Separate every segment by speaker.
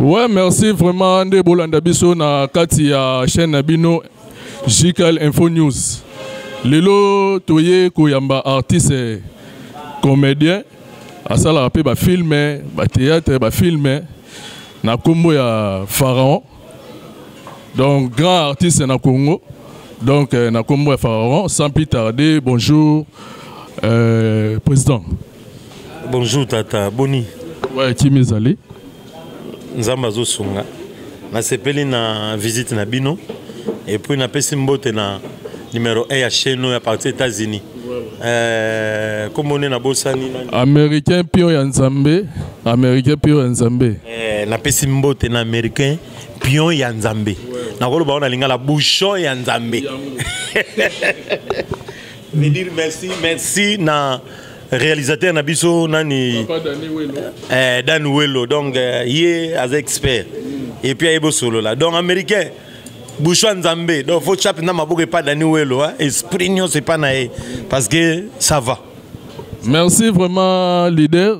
Speaker 1: Ouais, merci vraiment nde bolanda biso na kati ya chaîne na bino JKL Info News. Lelo toye koyamba artiste comédien asalaka mpe bafilme bathéâtre bafilme na nkombo ya Pharaon, donc grand artiste na Congo. Donc na nkombo ya Pharaon, sans plus tarder, bonjour président.
Speaker 2: Bonjour tata, boni?
Speaker 1: Ouais, kimi ezali.
Speaker 2: Nzambe azosunga. Nasepeli na visite na bino et puis napesi mbote na numéro 1 ya chaîne oyo ya partir États-Unis. Kombo nde nabosani nani?
Speaker 1: Américain Pio ya Nzambe, Américain Pio ya Nzambe.
Speaker 2: Napesi mbote na Américain Pion ya Nzambe. Nakoloba wana lingala, bouchon ya Nzambe. Veut dire merci, merci na réalisateur na biso nani?
Speaker 1: Papa Dani Welo.
Speaker 2: Dan Welo, donc ye aza expert et puis ayebi osolola. Donc Américain bouchon ya Nzambe, donc faut tya mpenza maboko epa Dani Welo, hein? Esprit nyonso epa na ye parce que ça va.
Speaker 1: Merci vraiment leader.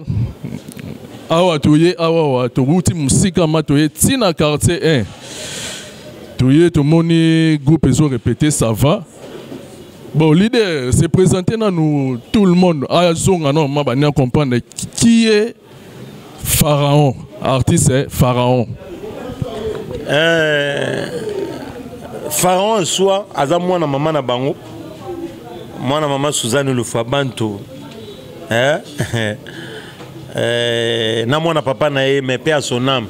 Speaker 1: Awa toye awa wa towuti mosika ma toye ntina quartier 1, toye tomoni groupe ezo répéter, ça va. Bon leader, c'est présenté nanu tout le monde azonga normalement bani comprendre qui est Pharaon, artiste Pharaon.
Speaker 2: Pharaon en soi aza mwana mama na bango, mwana mama Suzanne Lufabanto, eh? Na mwana papa na ye, mais paix à son âme,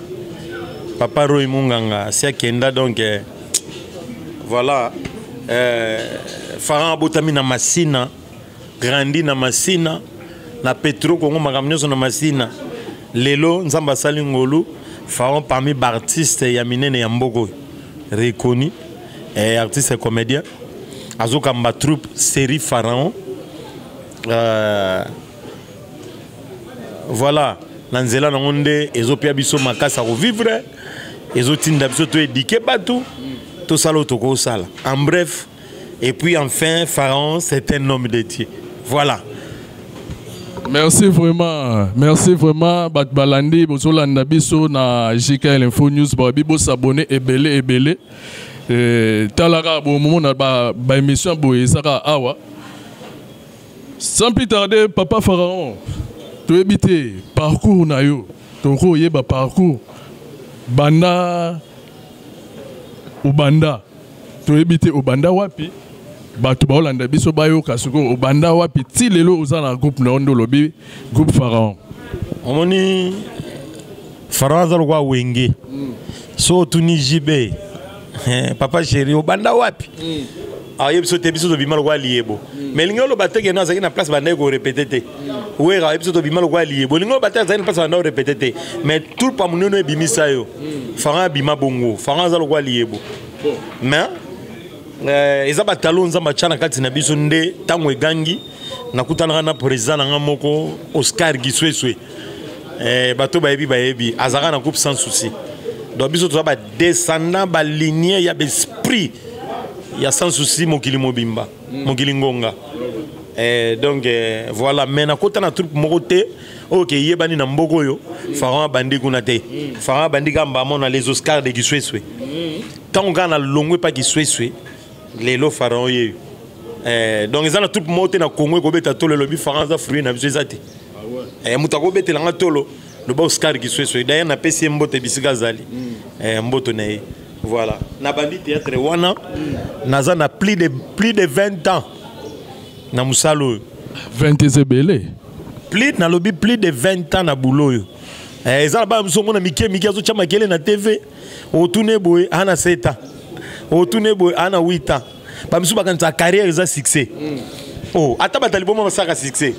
Speaker 2: papa Roy Munganga asi akenda. Donc voilà, Pharaon abotami na Masina, grandi na Masina, na Petro Kongo, makambo nyonso na Masina. Lelo Nzambe asali ngolu, Pharaon parmi baartiste ya minene ya mboka oyo reconnu, artiste comédien, azokamba troupe série Pharaon. Voilà, na nzela nango nde ezopia biso makasi ya kovivre, ezotinda biso toéduquer bato, tosala oyo tokosala. En bref et puis enfin, Pharaon, c'est un homme de Dieu, voilà.
Speaker 1: Merci vraiment, merci vraiment bato balandi, bozolanda biso na JKL Info News, babi bosabonner ebele ebele. Talaka bomomona baémission boye ezaka awa. Sans plus tarder, papa Pharaon, toyebi te parcours na yo, tokoyeba parcours banda obanda, toyebi te obanda wapi. Bato baolanda biso bayoka sikoyo obanda wapi ti lelo oza na groupe na yo nde olobi groupe Pharaon.
Speaker 2: Omoni, Pharaon aza lokwa wenge. So otuni JB, papa chéri, obanda wapi, ayebi biso te. Biso tobima lokwa liyebo, mais elingi oloba te keno azalaki na place bandaki korépéter te. Wera ayebi biso tobima lokwa liyebo, elingi oloba te azalaki na place bandaki korépéter te, mais tout pa monene ebimisa yo. Pharaon abima bongo, Pharaon aza lokwa liyebo, mais eza batalo Nzambe atya na kati na biso. Nde ntango egangi, nakutanaka na président na nga moko Oscar Gisweswe. Bato bayebi, bayebi azalaka na groupe Sans Souci. Donc biso toza badescendant, balignée ya baesprit ya Sans Souci, mokili mobimba, mokili ngonga. Donc voilà, mais nakota na troupe moko te oyo ke eyebani na mboka oyo. Pharaon abandi kuna te. Pharaon abandi kaka mbamo na les Oscars de Kisweswe. Ntango kaka nalongwe epa Kisweswe, lelo Pharaon yeyo. Donc eza na troupe moko te na Congo ekobeta tolo elobi Pharaon aza fruit na biso, eza te. Moto akobetelanga tolo, loba Oscar Kisweswe. D'ailleurs napesi ye mbote bisika azali, mboto na ye. Voilà, nabandi théâtre wana, naza na plus de 20 ans na mosala oyo.
Speaker 1: 20 eza ebele.
Speaker 2: Plus, nalobi plus de 20 ans na boulot oyo. Eza na bana mosusu omona mike mike azotya makele na TV, otune boye ana 7 ans, otune boye ana 8 ans. Bamisusu bakanisa carrière eza succès. Oh, ata bato ya liboma basalaka succès.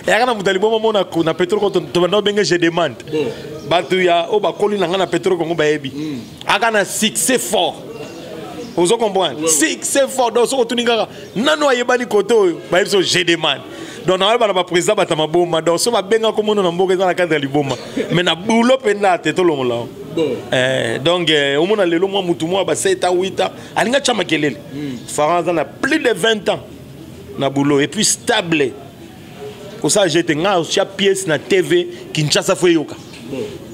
Speaker 2: Eyaka na moto ya liboma mo na Pétrole, tobanda obenge je demande. Bato ya oyo bakoli na ngai na Pétrole Kongo bayebi, aka na succès fort, ozo comprendre, succès fort. Donc soki otuni kaka nano ayebani kote oyo, bayebi so je demande. Donc na bana baprésident bato ya maboma, donc so babengaka komona na mboka eza na cadre ya liboma, mais na boulot mpenza te tolongola. Donc omona lelo mwa mutu mwa ba 7 ans, 8 ans alingi atya makelele. Pharaon aza na plus de 20 ans na boulot et puis stable. Kosala jeu te. Nga otia pièce na TV Kinshasa, faut eyoka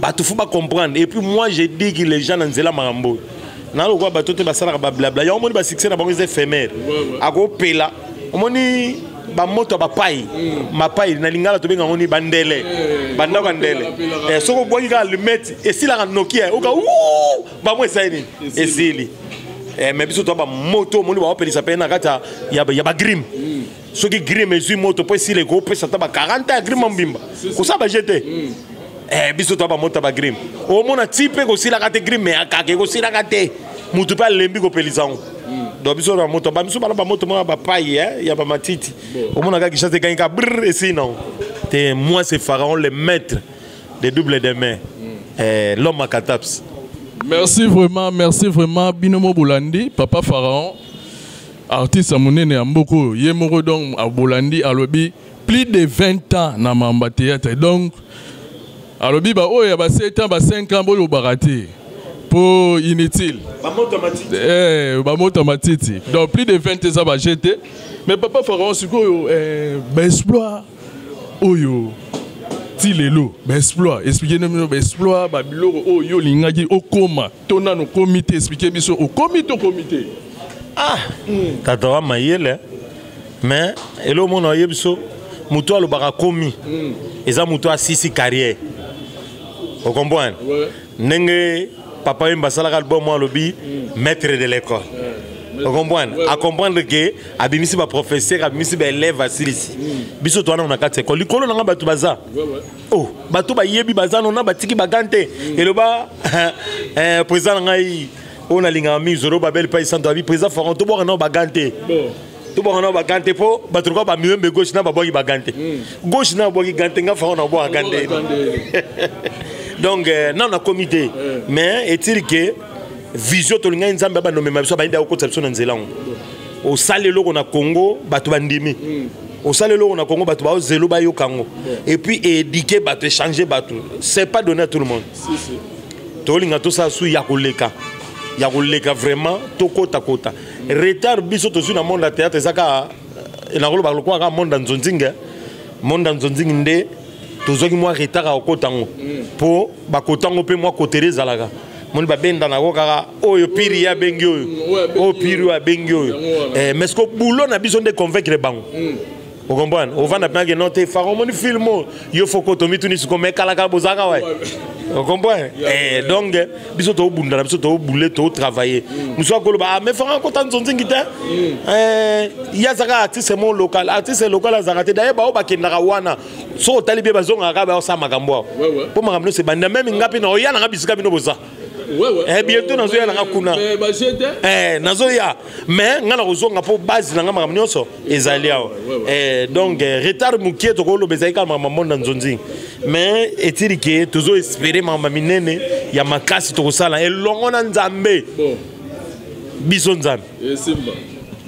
Speaker 2: bato, faut bacomprendre. Et puis moi, je dis que les gens na nzela makambo oyo nalokola bato te basalaka bablabla yango. Omoni, basuccès na bango eza éphémère, akopela. Omoni bamoto ya bapai, mapai na lingala tobenga yango ni bandele, bandako ya ndele. Soki obwaki kaka allumette, esilaka noki, oka bamo esali nini, esili. Mais biso toa bamoto. Omoni, baopelisa mpe na kati ya bagrime. Soki grime ezwi moto mpo esila, ekopesa ata ba 40 ya grime mobimba. Kosala baje te. Biso toa bamoto ya bagrime. Omona ti mpe kosilaka te, grime akaka ekosilaka te, motu mpe alembi kopelisa yango. Donc biso na moto, bamiso bana bamoto moko ya bapai ya bamatiti. Omona kaka Kinshasa ekangi ka brr, esili nango te. Moi, c'est Pharaon, le maître de double de main, l'homme à cataps.
Speaker 1: Merci vraiment, merci vraiment. Bino mo bolandi papa Pharaon, artiste ya monene ya mboka oyo, ye moko. Donc abolandi, alobi plus de 20 ans na mamba théâtre. Donc alobi baoyo ya ba 7 ans, ba 5 ans, bolobaka te po inutile.
Speaker 2: Bamoto matiti.
Speaker 1: Bamoto matiti. Donc plus de 20 eza baje te. Mais papa Pharaon, sikoyo baexploit oyo ti lelo, baexploit, explique bino baexploit, babiloko oyo yo olingaki okóma to nano okomi te. Explique biso, okomi to okomi te?
Speaker 2: Ah, tata wa mayele. Mais eloko mona oyebi biso, moto alobaka komi eza moto asisi carrière, ocomprendre? Ndenge papa Wemba asalaka album oyo, alobi maître de l'école, ocomprendre? Acomprendre ke abimisi baprofesseur, abimisi baélève, asilisi. Biso towana na kati ya ekole, likolo nanga bato baza. Oh, bato bayebi baza nona batiki bagan te. Eloba président na ngai oyo nalingaka mingi, Zoro Babel Pai Santo, abi président Faron, tobwaka nao bagan te, tobwaka nao bagan te, mpo bato lokola bamiwembe gauche na babwaki bagan te, gauche na babwaki gan te, nga Faron na babwaka gan te. Donc nano nakomi te, mais etili ke vision tolingai Nzambe abanomema biso, bayindi akokotisa biso na nzela yango. Osala eloko na Congo, bato bandimi. Osala eloko na Congo, bato baozelo bayoka yango, et puis éduquer bato, échanger bato, c'est pas donné à tout le monde. Tolinga tosala su ya koleka, ya koleka vraiment. Tokotakota retard biso tozwi na monde ya théâtre eza kaka, nakoloba lokola kaka monde ya nzonzinga. Monde ya nzonzingi nde tozwaki mwa retard ya kokota yango, mpo bakota yango mpe mwa kotere ezalaka. Moni babendanako kaka oyo piri ye abengi oyo, oyo piri oyo abengi oyo. Mais ce que boulot na biso nde convaincre bango, ocomprendre? Ovanda mpe ake no te, Fara, omoni film oyo, yo fo kota, omituni siko me kalaka bozalaka wa, ocomprendre? Donc biso toobunda na biso, toobule, totravaille. Mosu akoloba: "Ah, mais Fara akota nzonzingi te, ye azalaka artiste mo local." Artiste local azalaka te. Daye bao bakendaka wana, so otali bie, bazongaka kaka, baosala makambo awa, mpo makambo nyonso ebanda. Meme nga mpe na oya nanga bisika bino boza. Bientôt nazoya nanga kuna, nazoya, mais nga na kozonga mpo base na nga makambo nyonso ezali awa. Donc retard mokie tokoloba ezali kaka makambo monde na nzonzingi, mais etili ke tozo espérer makambo minene ya makasi tokosala elongo na Nzambe, biso Nzambe.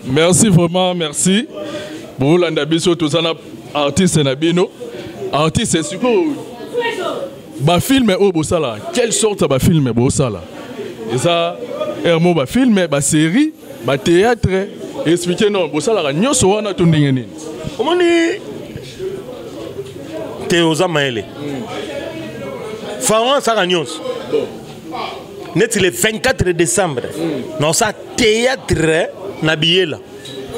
Speaker 1: Merci vraiment, merci. Bolanda biso, toza na artiste na bino, artiste. Sikoyo bafilme oyo bosala, quelle sorte ya bafilme bosala? Eza ermo bafilme, basérie, bathéâtre? Explique non, bosalaka nyonso wana to ndenge nini?
Speaker 2: Omoni te, oza mayele. Pharaon asalaka nyonso. Neti le 24 décembre naosala théâtre na Biyela.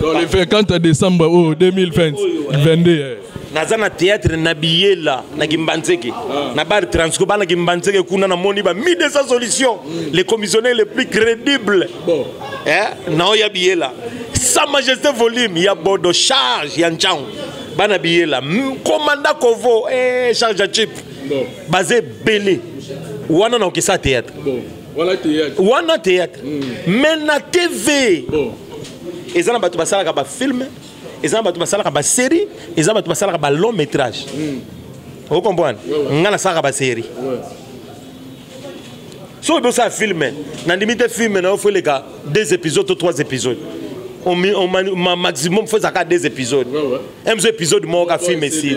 Speaker 1: Donc le 24 décembre oh, 2020 22.
Speaker 2: Naza na théâtre na Biyela, na Kimbanzeke, na bar Transco. Bana Kimbanzeke kuna, namoni ba 1200 solutions, les commissionnaires les plus crédibles. Eh, naoya Biyela, Sa Majesté Volume ya Bodo, charge ya Nchango, bana Biyela, commanda Kovo, eh, charge ya chip. Baza ebele wana na okesa théâtre.
Speaker 1: Voilà, théâtre.
Speaker 2: Wana théâtre. Mais na TV, eza na bato basalaka bafilme, eza na bato basalaka basérie, eza na bato basalaka balong métrage, ocomprendre? Nga nasalaka basérie. Soki oyebi osala filme, nandimi te filme na yo fo eleka deux épisodes to trois épisodes. Maximum fo ezalaka deux épisodes, un mosu épisode moko ka filme esili.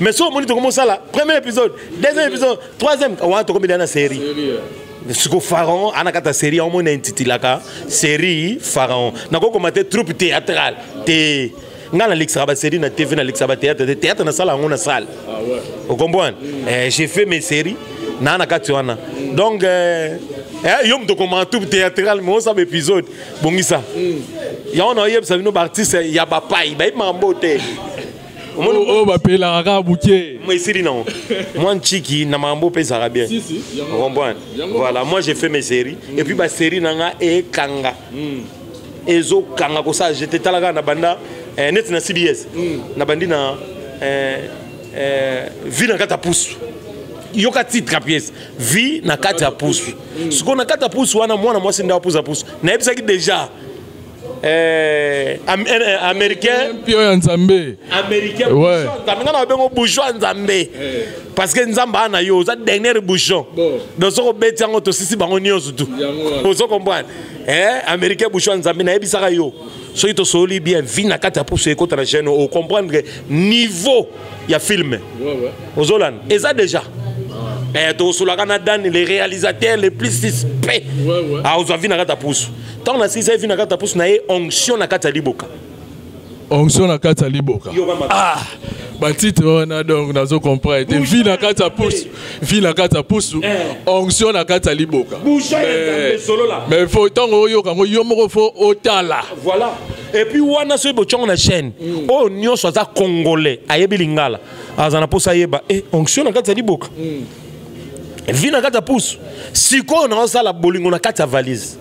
Speaker 2: Mais soki omoni tokomi osala premier épisode, deuxième épisode, troisième, wana tokomi na série. Siko Pharaon ana kati ya série, omoni intitulaka série Pharaon. Nakokoma te troupe théâtrale te. Ngai nalekisaka basérie na TV, nalekisaka bathéâtre te. Théâtre nasala yango na salle.
Speaker 1: Ah ouais.
Speaker 2: Ocomprendre? Eh, j'ai fait mes séries naa na kati wana. Donc eh, yo moto okomaka troupe théâtrale, mais osala baépisode, bongisa yango. Na oyebisa bino, baartiste ya bapai bayebi makambo te.
Speaker 1: Oyo bapelaka kaka buke.
Speaker 2: Esili nango mwa ntiki na makambo mpe ezalaka bien.
Speaker 1: Si, si, yango.
Speaker 2: Comprendre?
Speaker 1: Yango.
Speaker 2: Voilà, moi j'ai fait mes séries et puis basérie na nga ekanga, ezokanga kosala jete. Tala kaka na banda neti na CBS, na bandi na Vie na kati ya pusu. Yoka titre ya pièce, Vie na kati ya pusu. Sikoyo na kati ya pusu wana, mwana mwasi nde apusa pusu. Nayebisaki déjà américain.
Speaker 1: Mpio ya Nzambe.
Speaker 2: Américain. Bouchon Nzambe, nga na babengo bouchon ya Nzambe, parce que Nzambe aa na yo, oza dernier bouchon. Donc soki obeti yango, tosisi bango nyonso tu.
Speaker 1: Yango wana.
Speaker 2: Ozo comprendre? Eh, américain bouchon ya Nzambe, nayebisaka yo, soki tosoli bien, Vie na kati ya pusu ekota na chaîne, ocomprendre que niveau ya film ozolanda eza déjà. Eh, tokosolaka na Dan, le réalisateur le plus suspect. Azwa Vie na kati ya pusu. Ntango nasilisa ye Vie na kati ya pusu, na ye Onction na kati ya liboka.
Speaker 1: Onction na kati ya liboka.
Speaker 2: Yoka
Speaker 1: Ah, batitre wana, donc nazo comprendre te. Vie na kati ya pusu, Vie na kati ya pusu, Onction na kati ya liboka.
Speaker 2: Bouchon ya Nzambe, solola.
Speaker 1: Mais faut ntango oyoka yango, yo moko faut otala.
Speaker 2: Voilà, et puis wana soki botiongo na chaîne oyo, nyonso aza congolais ayebi lingala, aza na mposa ayeba e Onction na kati ya liboka, Vie na kati ya pusu. Sikoyo naosala Bolingo na kati ya valise.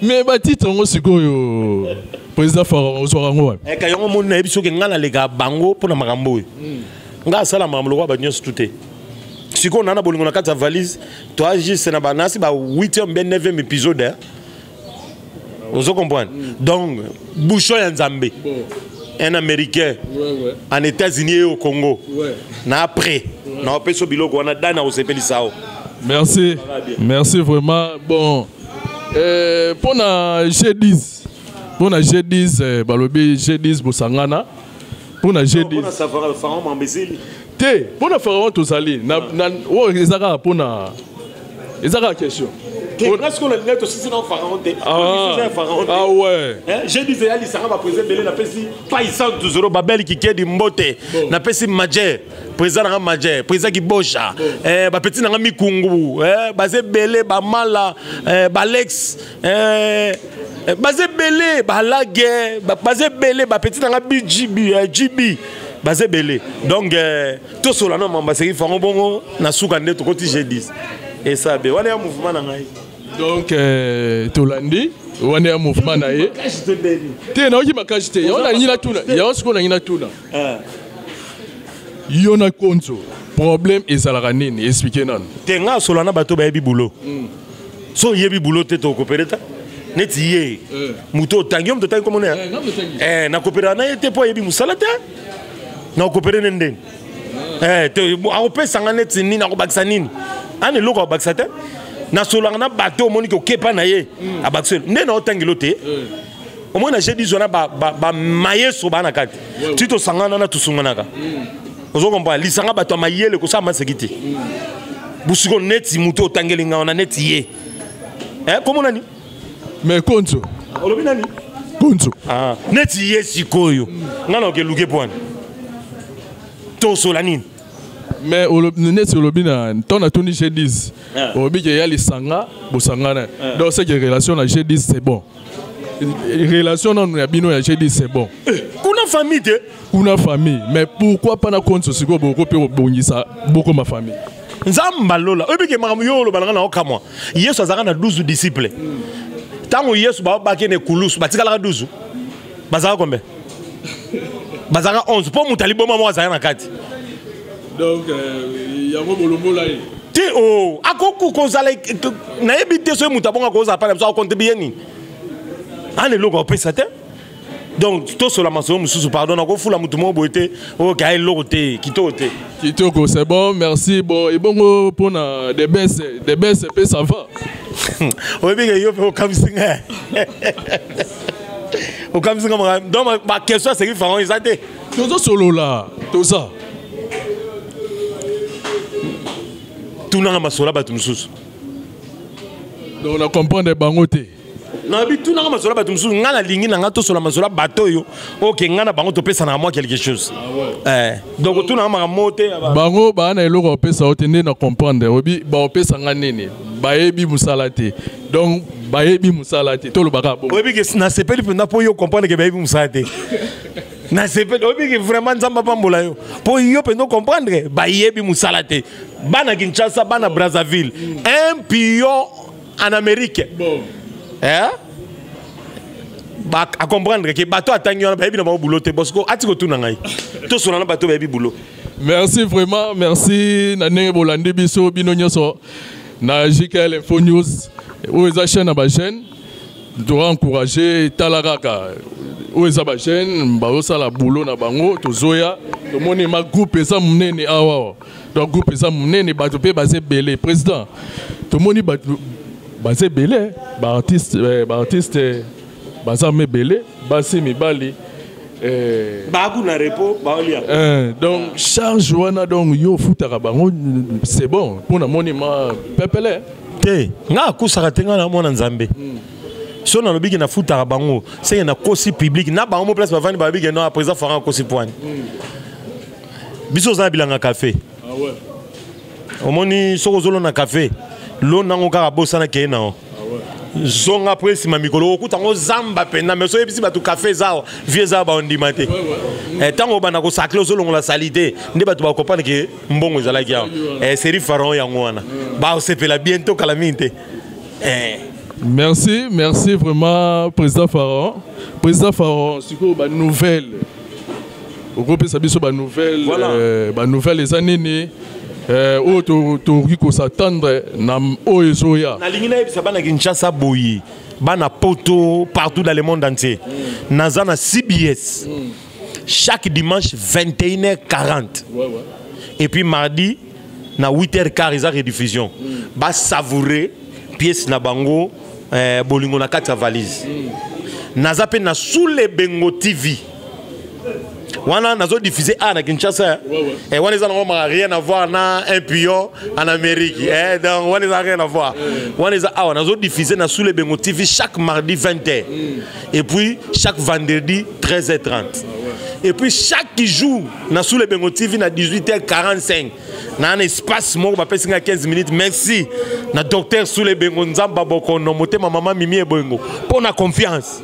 Speaker 1: Mais batitre yango sikoyo, président Pharaon, ozwaka yango wapi?
Speaker 2: Eka yango moni, nayebi soki ngai nalekaka bango mpo na makambo oyo. Ngai asala makambo lokola bato nyonso tu te. Sikoyo naa na Bolingo na kati ya valise, toa juste na banasi ba 8e bien 9e épisode, hein? Ozo comprendre? Donc bouchon ya Nzambe, un américain en États-Unis et au Congo, na après na opesa biloko wana, dana osepelisa o.
Speaker 1: Merci, merci vraiment. Bon, mpona G10, mpona G10, balobi G10 bosangana mpona G10.
Speaker 2: Pharaon Mambezeli.
Speaker 1: Te, mpona Pharaon tozali na oyo eza kaka mpona, eza kaka question.
Speaker 2: Nga sikoyo nalingai tosisi na Pharaon te.
Speaker 1: Ah, ah ouais.
Speaker 2: G10 eyalisanga baprésident ebele. Napesi pai 100 babel kikedi mbote, napesi majer, président nanga majer, président Kibosha, bapeti nanga mikungu, baza ebele, bamala, balex, baza ebele, balage, baza ebele, bapeti nanga bgb, gb, baza ebele. Donc tosola na mamba seki fango bongo na suka nde tokoti G10 esabe wana ya mouvement na ngai.
Speaker 1: Donc tolandi wana ya mouvement na ye te. Nayoki makasi te. Yango nalingi natuna, yango sikoyo nalingi natuna yo na Konzo, problème ezalaka nini? Explique nano.
Speaker 2: Te, nga asola na bato bayebi boulot. So oyebi boulot te, tokopere ta neti ye moto otangi, yo moto otangi komona ya nakopera na ye te, mpo ayebi mosala te. Nakopere ne ndeni te, akopesanga neti nini, akobakisa nini? Ana eloko akobakisa te. Nasolaka na bato, omoniki okepa na ye, abakisa nde na otangelo te. Omoni na G10 wana, bamayeso baa na kati ti tosangana na tosunganaka. Ozo comprendre? Lisanga bato ya mayele kosala maseki te. Busiko neti moto otangeli nga wana, neti ye, komo nani?
Speaker 1: Mais Konzo.
Speaker 2: Olobi nani?
Speaker 1: Konzo.
Speaker 2: Ah, neti ye sikoyo, nga na okeluke po wana tosola nini?
Speaker 1: Mais neti olobi na ntango natuni G10, olobi ke ya lisanga bosangana. Donc c'est que relation na G10 c'est bon? Relation nanu ya bino ya G10 c'est bon?
Speaker 2: Kuna famille te.
Speaker 1: Kuna famille, mais pourquoi pas na Konzo? Sikoyo boko mpe kobongisa bokoma famille.
Speaker 2: Nzambe alola, oyebi ke makambo yo oloba nanga na okamwa. Yesu azalaka na 12 disciple. Ntango Yesu baobaki na ekulusu, batikalaka 12, bazalaka combien? Bazalaka 11, mpo moto aliboma moko azalaka na kati.
Speaker 1: Donc yango bolongola ye?
Speaker 2: Te, o akoki kozala, nayebi te soki moto abonga kozala pa na biso, akocontribue nini? Ana eloko akopesa te. Donc tosola masolo mosusu. Pardon, nakofula motu moko boye te, oyo kaya eloko te, kitoko te.
Speaker 1: Kitoko, c'est bon, merci. Bon, ebongo mpona Debes, Debes mpe ça va?
Speaker 2: Oyebi ke yo mpe okamisi ngai, okamisi ngai. Donc baquestion aseki Pharaon eza te.
Speaker 1: Tozosolola, toza
Speaker 2: Tunanga masolo ya bato mosusu.
Speaker 1: Donc na comprendre bango te.
Speaker 2: Nayebi, tunanga masolo ya bato mosusu. Ngai nalingi na ngai tosola masolo ya bato oyo oke ngai na bango topesanaka mwa quelque chose. Eh, donc otunanga makambo te.
Speaker 1: Bango baa na eloko bapesa yo te. Nde na comprendre obi baopesa nga nini? Bayebi mosala te. Donc bayebi mosala te, tolobaka
Speaker 2: bongo. Oyebi ke nasepeli mpenza mpo yo comprendre ke bayebi mosala te. Nasepeli, oyebi ke vraiment Nzambe apambola yo mpo yo mpenza comprendre bayebi mosala te. Bana Kinshasa, bana Brazzaville, un pion en Amérique, bon. Eh? Ba a comprendre ke bato atangi wana bayebi na bango boulot te. Bosco ati kotuna ngai, tosola na bato bayebi boulot.
Speaker 1: Merci vraiment, merci na ndenge bolandi biso bino nyonso na JKL Info News. Oyo eza chaîne na bachaîne toka encourage. Tala kaka, oyo eza bachaîne bazosala boulot na bango. Tozoya, tomoni ma groupe eza monene awa. Donc groupe eza monene, bato mpe baza ebele. Président, tomoni bato baza ebele, baartiste, baartiste baza mebele, basi, mibali.
Speaker 2: Baku na repos, baolia.
Speaker 1: Donc charge wana, donc yo ofutaka bango, c'est bon mpo namoni ma pepele.
Speaker 2: Te, nga akusaka te. Nga na mwana Nzambe. So nalobiki nafutaka bango, seke nakosi public na bango mo place bavandi, balobiki no président Pharaon akosi poani. Biso oza na bilanga kafe. Omoni, soki ozolona kafe, lona yango kaka, bosana keye na yo, zonga po nsima mikolo okuta yango zamba mpenza. Mais so oyebisi bato kafe eza awa, vie eza awa, baondima te. Ntango obanda kosakle, ozolongola sali te, nde bato bakocomprendre ke mbongo ezalaki awa. Série Pharaon yango wana, baosepela bientôt, kala mingi te.
Speaker 1: Merci, merci vraiment, président Pharaon. Président Pharaon, sikoyo banouvelle, okopesa biso banouvelle?
Speaker 2: Voilà.
Speaker 1: Banouvelle eza nini oyo tokoki kos'attendre na oyo ezoya?
Speaker 2: Nalingi nayebisa bana Kinshasa boye, bana Poto, partout dans le monde entier, naza na CBS chaque dimanche 21h40 et puis mardi na 8h15 eza rediffusion. Basavoure pièce na bango, Bolingo na kati ya valise. Naza mpe na Sule Bengo TV wana, nazodiffuse a na Kinshasa. Wana eza nango maka rien à voir na un pion en Amérique. Donc wana eza rien à voir. Wana eza awa, nazodiffuse na Sule Bengo TV chaque mardi 20h et puis chaque vendredi 13h30 et puis chaque jour na Sule Bengo TV na 18h45 na un espace moko bapesi nga 15 minutes. Merci na docteur Sule Bengo, Nzamba Bokono, motema mama Mimi Ebongo, mpo na confiance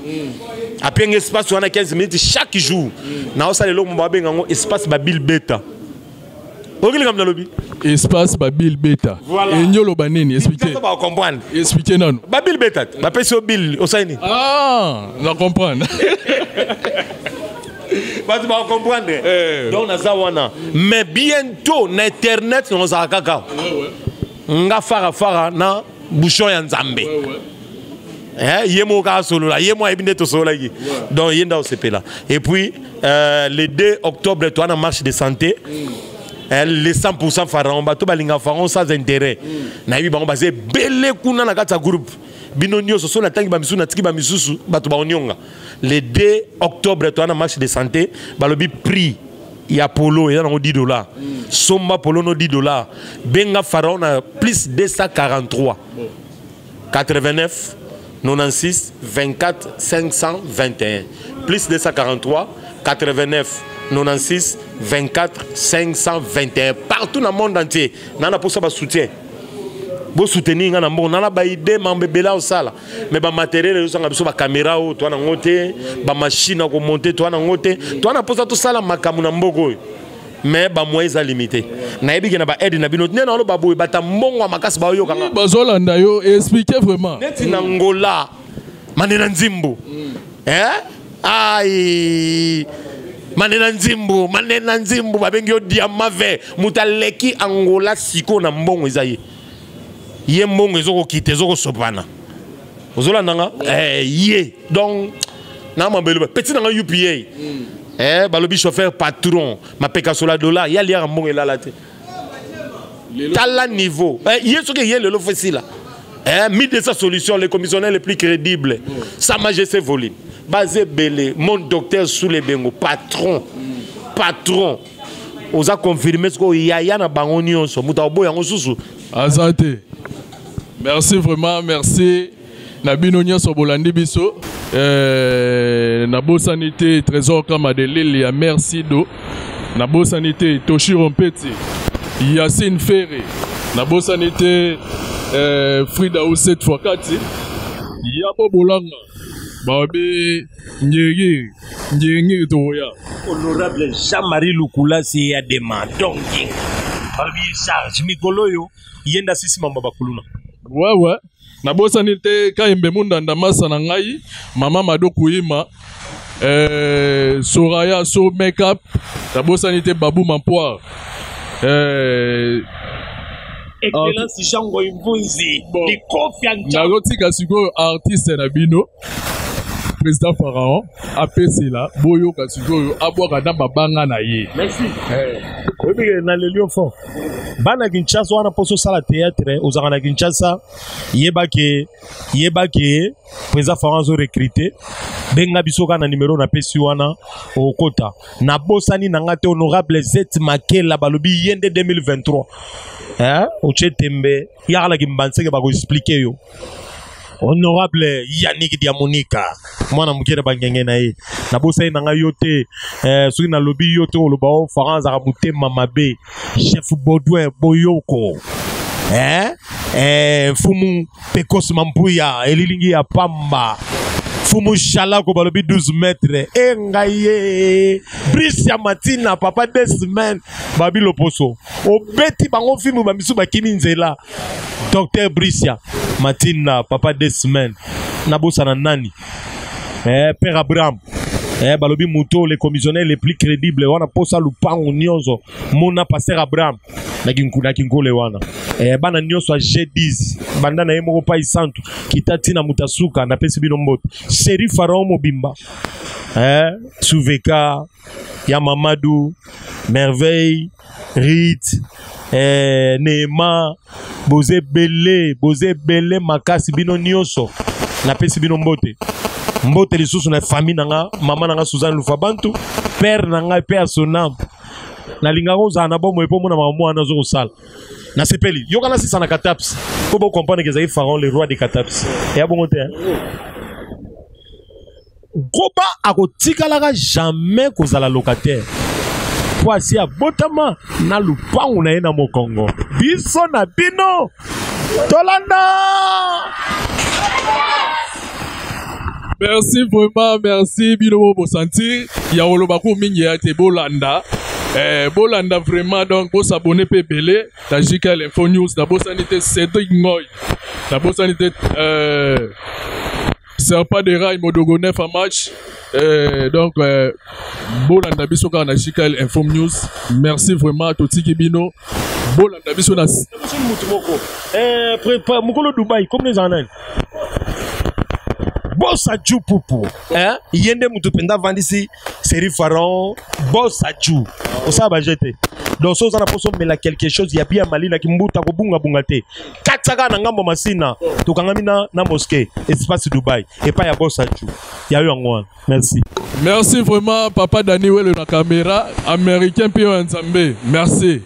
Speaker 2: apenga espace wana 15 minutes chaque jour. Naosala eloko mo babenga yango espace babill beta. Oyoki likambo nalobi?
Speaker 1: Espace babill beta.
Speaker 2: Voilà.
Speaker 1: Elingi oloba nini? Explique.
Speaker 2: Bacomprendre.
Speaker 1: Explique nano.
Speaker 2: Babill beta te, bapesi yo bill, osali nini?
Speaker 1: Ah, na comprendre.
Speaker 2: Bato bacomprendre. Donc naza wana, mais bientôt na internet nakozala kaka nga farafara na bouchon ya Nzambe. Ye moko kaka solola, ye moko ayebi nde tosololaki. Donc ye nde osepela. Et puis le 2 octobre toa na marche de santé. Les 100% Pharaon, bato balinga Pharaon sans intérêt, nayebi bango baza ebele kuna na kati ya groupe. Bino nyonso, so natangi bamisusu, natiki bamisusu, bato baonionga. Le 2 octobre toa na marche de santé. Balobi prix ya polo eza nango 10 dollars. Somba polo no 10 dollars, benga Pharaon na plus 243 89 96 24 521, plus 243 89 96 24 521, partout dans le monde entier. Nana posa ba soutien, bosoutenir nga na mbongo. Nana baide mambo ebele osala, mais bamatériel ezosanga biso, bacaméra oyo toa nango te, bamachine ya komonter toa nango te. Toa na mposa tosala makambo na mboka oyo, mais bamoyen eza limité. Nayebi ke na baaide na bino nde naoloba boye, bata mbongo ya makasi baoyokanga.
Speaker 1: Bazolanda yo, explique vraiment.
Speaker 2: Neti na Ngola, Manena Nzimbu, eh? Ai, Manena Nzimbu, Manena Nzimbu, babengi yo diamant vert. Moto aleki Angola sikoyo na mbongo eza ye. Ye mbongo ezokokita, ezokosopana. Ozolanda nga? Ye donc na mabelo petit nanga upa. Balobi chauffeur patron mapeka sola dollar, ye aliaka mbongo elala te. Tala niveau. Ye soki ye lelo fo esila. 1200 solutions, les commissionnaires les plus crédibles. Sa Majesté Volume. Basé Belé, mon docteur Soule Bengo, patron. Patron. Oza confirmé ce que yaya na bango nyonso. Muta oboya yango susu.
Speaker 1: Aza te. Merci vraiment, merci. Na bino nyonso bolandi biso. Nabosani te Trésor Kama de Lille ya Merci Do. Nabosani te Toshiro Mpeti, Yacine Ferre. Nabosani te Frida ou 7 fois 4. Yabo Bolanga. Babi Ngiri Ngiri toya.
Speaker 2: Honorable Jean-Marie Lukulasi ya Dema Donking. Balobi charge mikolo yo yenda sisi mamba bakuluna.
Speaker 1: Ouais ouais. Nabosani te Kayembe Mundanda masa na ngai, Mama Mado Kuyima, Soraya So Makeup, nabosani te Babou Mampoire.
Speaker 2: Excellence Jean Ngoy Mvunzi,
Speaker 1: Bon.
Speaker 2: Likofi ya Nzambe.
Speaker 1: Nazotika sikoyo artiste na bino président Pharaon apesela boyoka sikoyo abwaka na mabanga na ye.
Speaker 2: Merci. Oyebi ke na leli yo fort. Bana Kinshasa wana mposo osala théâtre, ozalaka na Kinshasa, yebake président Pharaon azo recruter, benga biso kaka na numéro napesi wana okota. Nabosani na nga te honorable Z Makela balobi ye nde 2023. Hein? Otie tembe, yakalaki mbanseke bako expliquer yo. Honorable Yannick Diamonika, mwana moke na bangenge na ye. Nabosani na nga yo te, soki nalobi yo te oloba o Pharaon azalaka motema mabe. Chef Baudouin Boyoko. Hein? Fumu Pekos Mampuya, elilingi ya pamba. Fumu Shalako balobi 12 mètres. E ngai ye. Brice ya Matina, papa 2 semaines. Babi loposo. Obeti bango film ba misu bakimi nzela. Docteur Bricia Matina, papa 2 semaines. Nabosana nani? Père Abraham. Balobi moto, le commissionnaire le plus crédible wana posa lupangu nyonso. Mona pasteur Abraham na kinkole wana. Bana nyonso ya G10 banda na ye moko pai santu kita tina mutasuka na pesi bino mbote. Chéri Pharaon mobimba. Souveka ya Mamadou, Merveille, Rit, Neema, boze belé, boze belé makasi bino nyonso. Na pesi bino mbote. Mbote lisusu na famille nanga, mama nanga Suzanne Lufabantu, père nanga père Sonam. Nalinga kozala na bomoi mpo mona makambo wana azo kosala. Nasepeli. Yoka na sisa na Kataps. Po bo comprendre que ezali Pharaon le roi de Kataps. Ya bongo te, hein? Goba akotikalaka jamais kozala locataire. Po asi abotama na lupangu na ye na mokongo. Biso na bino tolanda.
Speaker 1: Merci vraiment, merci bino bo sentir ya oloba ko mingi ya te bolanda. Bolanda vraiment donc bo s'abonner pe belé na JKL Info News na bosani te Cédric Ngoy. Na bosani te Serpent de Rail Modogo 9 à match. Donc bolanda biso kaka na JKL Info News. Merci vraiment totiki bino. Bolanda biso na
Speaker 2: Biso mutu moko. Prépa mokolo Dubaï comme les anani. Bossa Djoupoupou, hein? Yende mutu penda vandisi série Pharaon, Bossa Djou. Osa ba jeter. Donc so zana poso mela quelque chose ya bien malina kimbuta ko bunga bunga te. Katsaka na ngambo masina, tokangami na mosquée, espace Dubaï et pas ya Bossa Djou. Ya yo ngwa. Merci.
Speaker 1: Merci vraiment papa Dani Wele na caméra américain pe Nzambe. Merci.